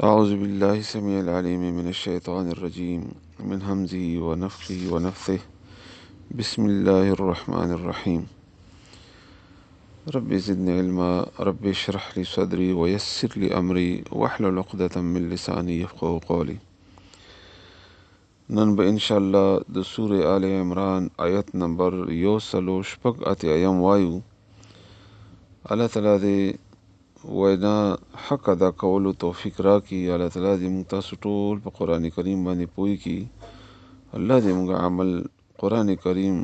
أعوذ بالله السميع العليم من الشيطان الرجيم من همزه ونفخه ونفثه. بسم الله الرحمن الرحيم. ربي زدني علما، ربي اشرح لي صدري ويسر لي أمري واحلل عقدة من لساني يفقهوا قولي. نن به ان شاء الله د سورې آل عمران آیت نمبر 186 وایو. الله تعالی دې وینا حق ادا کولو توفیق راکړي. الله تعالی دې موږ تاسو ټول په قرآن کریم باندې پوه کړي. الله دې موږ عمل قرآن کریم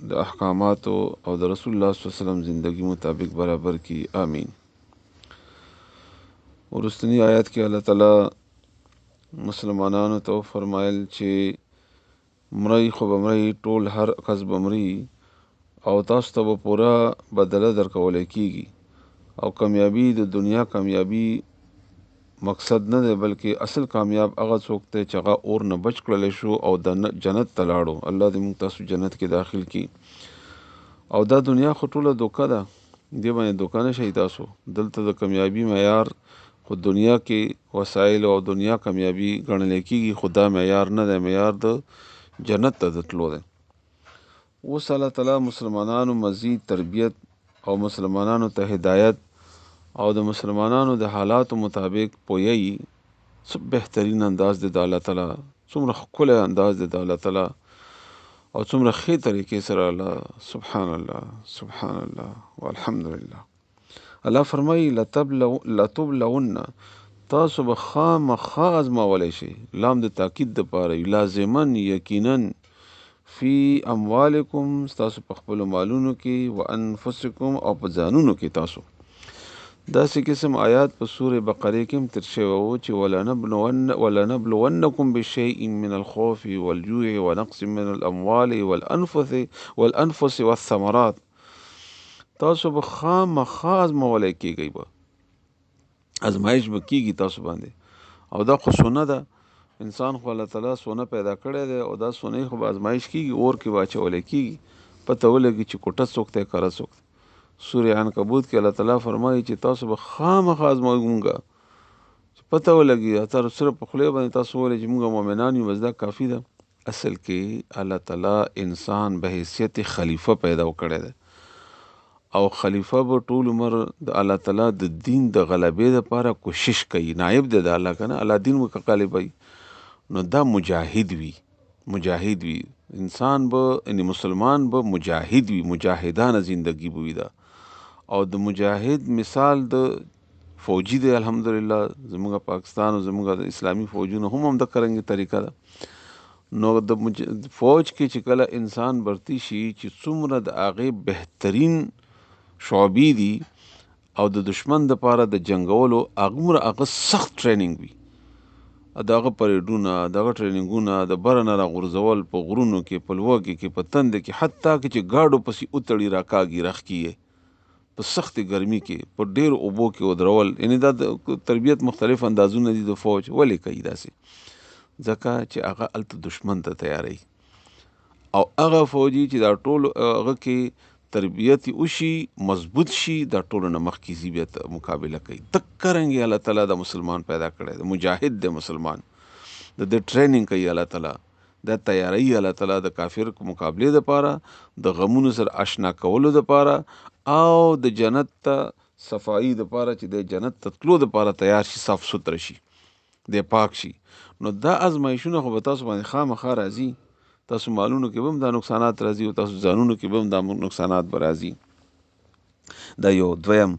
د احکاماتو او د رسول الله صلی الله علیه وسلم زندگی مطابق برابر کړي. آمین. وروستني آیات کې الله تعالی مسلمانانو ته وفرمایل چې مرئ خو به مرئ، ټول هر کس به مري او تاسو ته به پوره بدله درکولی کیږي. او کامیابی د دنیا کامیابی مقصد نه دی، بلکې اصل کامیاب هغه څوک دی چې هغه اور نه بچ کړلی شو او د جنت ته لاړو. الله دې موږ تاسو جنت کې داخل کړي. او دا دنیا خو ټوله دوکه ده، دې باندې دوکه نه شئ تاسو. دلته د کامیابی معیار خو دنیا کې وسایل او دنیا کامیابی ګڼل کېږي، خو دا معیار نه دی، معیار د جنت ته د تلو دی. اوس الله تعالی مسلمانانو مزید تربیت او مسلمانانو ته هدایت او د مسلمانانو د حالاتو مطابق پویي. څه بهترین انداز دی د الله تعالی، څومره ښکلی انداز دی د الله تعالی او څومره ښې طریقې سره الله. سبحان الله، سبحان الله والحمدلله. الله فرمایي لتبلون، تاسو به خامخا ازمولی شئ. لام د تاکید دپاره وي، لازما، یقینا، فی اموالکم، ستاسو په خپلو مالونو کې، و انفسکم، او په ځانونو کې تاسو. داسې قسم آیات په سورې بقرې کې هم تېر شوی و چې ولنبلونکم بشیء من الخوف والجوع ونقص من الاموال والانفس والثمرات. تاسو به خامخا ازمولی کېږئ، به ازمایش به کېږي تاسو باندې. او دا خو سونه ده، انسان خو الله تعالی سونه پیدا کړی دی او دا سونې خو به ازمایش کېږي، اور کې به اچولی کېږي، پته ولګي چې کوټه څوک دی، کره څوک دی. سورې عنکبوت کې الله تعالی فرمایي چې تاسو به خامخا ازمایو مونږ، چې پته ولګي. تر صرف په خولې باندې تاسو وویل چې مونږ مؤمنان یو، بس دا کافي ده. اصل کې الله تعالی انسان به حیثیت خلیفه پیدا کړی دی، او خلیفه به ټول عمر د الله تعالی د دین د غلبې دپاره کوشش کوي. نایب دی د الله که نه، الله دین ورته غالبوي. نو دا مجاهد وي، مجاهد وي انسان به، یعنی مسلمان به مجاهد وي، مجاهدانه زندگی به وي دا. او د مجاهد مثال د فوجي دی. الحمدلله زموږ پاکستان او زموږ د اسلامي فوجونو هم همدغه رنګ طریقه ده. نو د فوج کې چې کله انسان برتی شي، چې څومره د هغې بهترین شعبې دي او د دشمن دپاره د جنګولو، هغومره هغه سخت ټریننګ وي. د هغه پریډونه، د هغه ټریننګونه، د بره نه راغورځول په غرونو کې، په لوږې کې، په تندې کې، حتی کې چې ګاډو پسې وتړي، راکاږي، راښکي یې په سختې ګرمي کې، په ډېرو اوبو کې ودرول. یعنې دا د تربیت مختلف اندازونه دي د فوج. ولې کوي داسې؟ ځکه چې هغه هلته دشمن ته تیاروي. او هغه فوجي چې دا ټول هغه کې تربیت یې وشي، مضبوط شي، دا ټولو نه مخکې ځي، بیا مقابله کوي. دقه رنګ یې الله تعالی دا مسلمان پیدا کړی دی، مجاهد دی مسلمان، د دې ټریننګ کوي الله تعالی، دا تیاروي الله تعالی د کافر مقابلې دپاره، د غمونو سره اشنا کولو دپاره، او د جنت ته صفایي دپاره چې د جنت ته تلو دپاره تیار شي، صاف سوتره شي، دی پاک شي. نو دا ازمایشونه خو به تاسو باندې خامخا راځي. تاسو مالونو کې به هم دا نقصانات راځي او تاسو ځانونو کې به هم دا نقصانات به راځي. دا یو. دویم،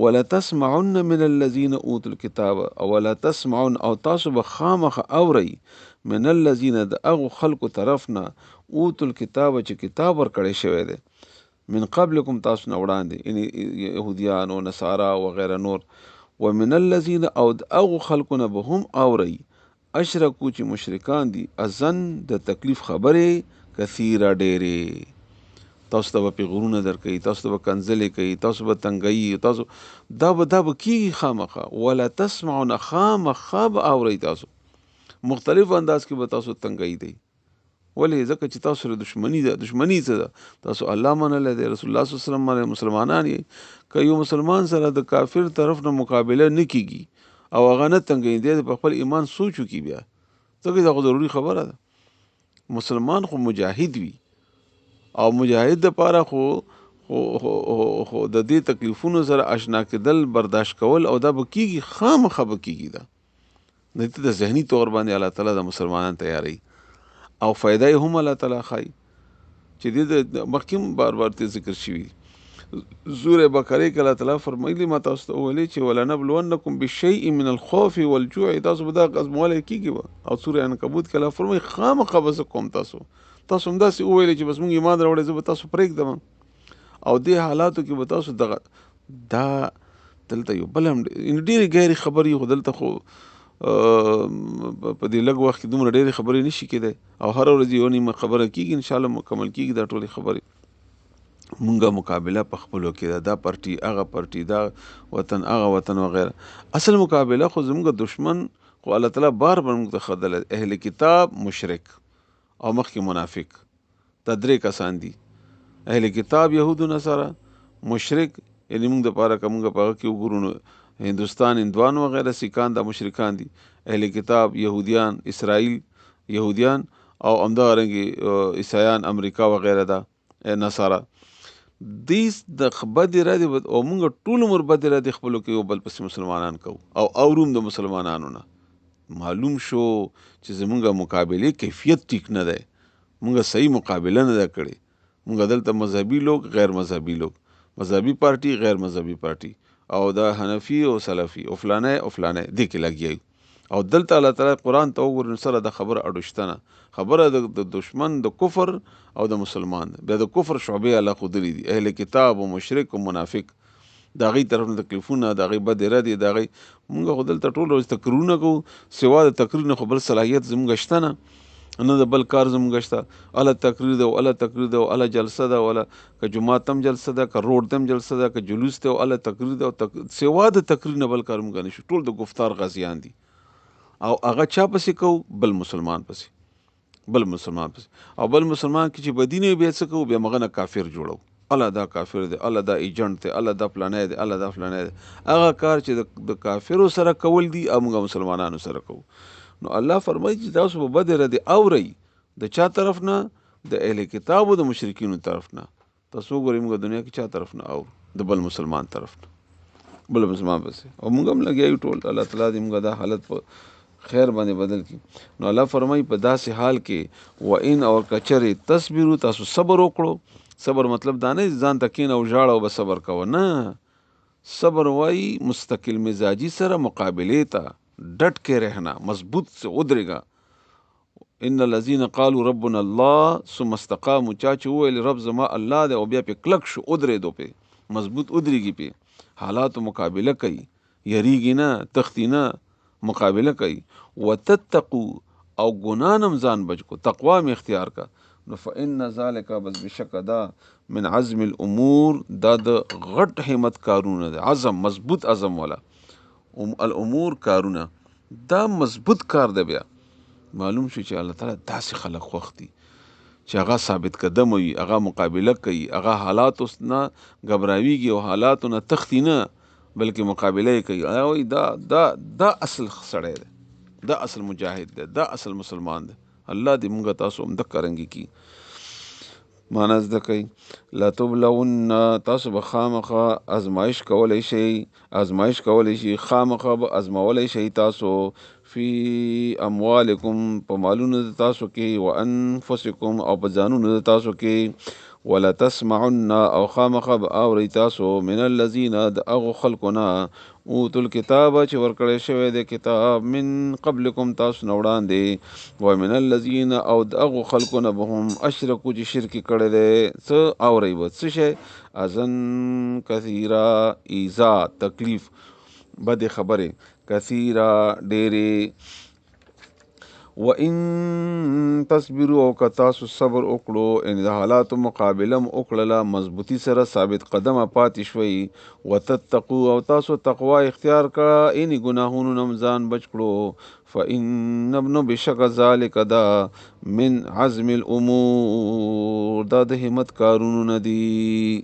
ولتسمعن من الذین اوتوا الکتاب، او ولتسمعن، او تاسو به خامخا اورئ، من الذین، د هغو خلکو طرف نه، اوتوا الکتاب، چې کتاب ورکړی شوی دی، من قبلکم، تاسو نه وړاندې، یعنی یهودیان او نصارا وغیره نور. ومن الذین، او د هغو خلکو نه به هم اورئ، اشرکو، چې مشرکان دي، اذن، د تکلیف خبرې، کثیره، ډېرې. تاسو ته به پیغورونه درکوي، تاسو ته به کنځلې کوي، تاسو به تنګوي، تاسو دا به دا به کېږي خامخا. ولا تسمعون، خامخا به اورئ تاسو، مختلف انداز کې به تاسو تنګوي دی. ولې؟ ځکه چې تاسو سره دښمني ده. دښمني څه ده؟ تاسو الله منلی دی، رسول الله صلی الله علیه وسلم منلی، مسلمانان یې. که یو مسلمان سره د کافر طرف نه مقابله نه کېږي او هغه نه تنګوي، دی په خپل ایمان سوچ وکړي بیا، ځکه دا خو ضروري خبره ده. مسلمان خو مجاهد وي، او مجاهد دپاره خو خو د دې تکلیفونو سره اشنا کېدل، برداشت کول، او دا به کېږي، خامخا به کېږي. دا دې ته د ذهني طور باندې الله تعالی د مسلمانان تیاروي، او فایده یې هم الله تعالی ښایي چې دې د مخکې هم بار بار ترې ذکر شوي دي. سورة بقرې کې الله تعالی فرمایلي، ما تاسو ته وویلې چې ولنبلونکم بشیء من الخوف والجوع، تاسو به دا ازمولی کېږي به. او سورة عنکبوت کې الله فرمایي خامخا به زه کوم تاسو، تاسو همداسې وویلې چې بس موږ ایمان راوړی، زه به تاسو پرېږدم، او دې حالاتو کې به تاسو دغه دا دلته یو بل هم ډېرې ګهرې خبرې، خو دلته خو په دې لږ وخت کې دومره ډېرې خبرې نشي کېدی، او هره ورځ یو نیمه خبره کېږي، انشاءالله مکمل کېږي دا ټولې خبرې. مونږه مقابله په خپلو کې ده، دا پارټي هغه پارټي، دا وطن هغه وطن وغیره. اصل مقابله خو زموږ دشمن خو الله تعالی بار بار موږ ته ښودلی، اهل کتاب، مشرک او مخکې منافق، دا درې کسان دي. اهل کتاب یهودو نصارا، مشرک یعنی موږ دپاره که موږ په هغه کې وګورو نو هندوستان هندوان وغیره، سیکان دا مشرکان دي، اهل کتاب یهودیان، اسرائیل یهودیان، او همدغه رنګې عیسایان، امریکا وغیره ده نصارا. دې د بدې ردې او موږ ټول عمر بدې ردې خپلو کې یو بل پسې مسلمانان کوو او اوروم د مسلمانانو نه. معلوم شو چې زموږ مقابلې کیفیت ټیک نه دی، موږ صحیح مقابله نه ده کړې. موږ دلته مذهبي لوک، غیر مذهبي لوک، مذهبي پارټي، غیر مذهبي پارټي، او دا حنفي او سلفي او فلانی او فلانی، دې کې لګیا یو. او دلته الله تعالی قرآن ته وګورئ نو سره د خبره اډو شته نه، خبره د دشمن د کفر او د مسلمان ده. بیا د کفر شعبې الله ښودلې دي، اهل کتاب او مشرک او منافق، د هغې طرف نه تکلیفونه، د هغې بدې ردې، د هغې موږ خو دلته ټول ورځ تقریرونه کوو، سوا د تقریر نه خو بل صلاحیت زموږ شته نه، نه د بل کار زموږ شته. هله تقریر دی، هله تقریر دی، هله جلسه ده، هله که جومات ته هم جلسه ده، که روډ ته هم جلسه ده، که جلوس دی، هله تقریر دی، او سوا د تقریر نه بل کار موږ نه شو. ټول د ګفتار غازیان دي، او هغه چا پسې کوو؟ بل مسلمان پسې، بل مسلمان پسې. او بل مسلمان کې چې بدی نه وي بیا څه کوو؟ بیا مغه نه کافر جوړو، الله دا کافر دی، الله دا ایجنټ دی، الله دا فلانی دی، الله دا فلانی دی. هغه کار چې د کافرو سره کول دي، او موږ مسلمانانو سره کوو. نو الله فرمایي چې تاسو به بدې ردې اورئ د چا طرف نه؟ د اهل کتابو د مشرکینو طرف نه. تاسو وګورئ موږ دنیا کې چا طرف نه اورو؟ د بل مسلمان طرف نه، بل مسلمان پسې. او موږ هم لګیا یو ټول. الله تعالی دې موږ دا حالت په خیر باندې بدل کړي. نو الله فرمایي په داسې حال کې و ان او کچرې تصبرو، تاسو صبر وکړو. صبر مطلب دا نه ځان ته کښېنه او ژاړه او به صبر کوه، نه، صبر وایي مستقل مزاجي سره مقابلې ته ډټ کې رهنا، مضبوط سے ودرېږه. ان الذين قالوا ربنا الله ثم استقاموا، چا چې وویل رب زما الله دی او بیا پې کلک شو، ودرېدو، پې مضبوط ودرېږي، پې حالاتو مقابله کوي، یریږي نه، تښتي نه، مقابله کوي. وتتقو، او ګناه نه هم ځان بچ کو، تقوا مې اختیار کا. نو فإن ذلک، بس بېشکه دا من عزم الامور، دا د غټ همت کارونه دی، عزم، مضبوط عزم والا الامور کارونه، دا مضبوط کار دی. بیا معلوم شو چې الله تعالی داسې خلک خوښ دي چې هغه ثابت قدم وي، هغه مقابله کوي، هغه حالاتو نه ګبراویږي او حالاتو نه تښتي نه، بلکې مقابله یې کوي. هغه وایي دا دا دا اصل سړی دی، دا اصل مجاهد دی، دا اصل مسلمان دی. الله دې موږ تاسو هم دقه رنګې کړي. معنا زده کوي لتبلون، تاسو به خامخا ازمایش کولی شئ، ازمایش کولی شئ، خامخا به ازمولی شئ تاسو فی اموالکم، په مالونو د تاسو کې، و انفسکم، او په ځانونو د تاسو کې، ولتسمعن، او خامخا به اورئ تاسو من الذین، د هغو خلکو نه، اوتو الکتاب، چې ورکړی شوی دی کتاب، من قبلکم، تاسو نه وړاندې، ومن الذین، او د هغو خلکو نه به هم اشرکو، چې شرک یې کړی دی. څه اورئ به؟ څه شی؟ اذن کثیره، ایذا، تکلیف، بدې خبرې، کثیره، ډېرې. وَإِن تصبروا، او که تاسو صبر وکړو، یعنې د حالاتو مقابله مو وکړله، مضبوطي سره ثابت قدمه پاتې شوئ، وتتقو، او تاسو تقوا اختیار کړه، یعنې ګناهونو نه هم ځان بچ کړو، فإن ابن بشک ذلک، دا من عزم الامور، دا د همت کارونو نه دي.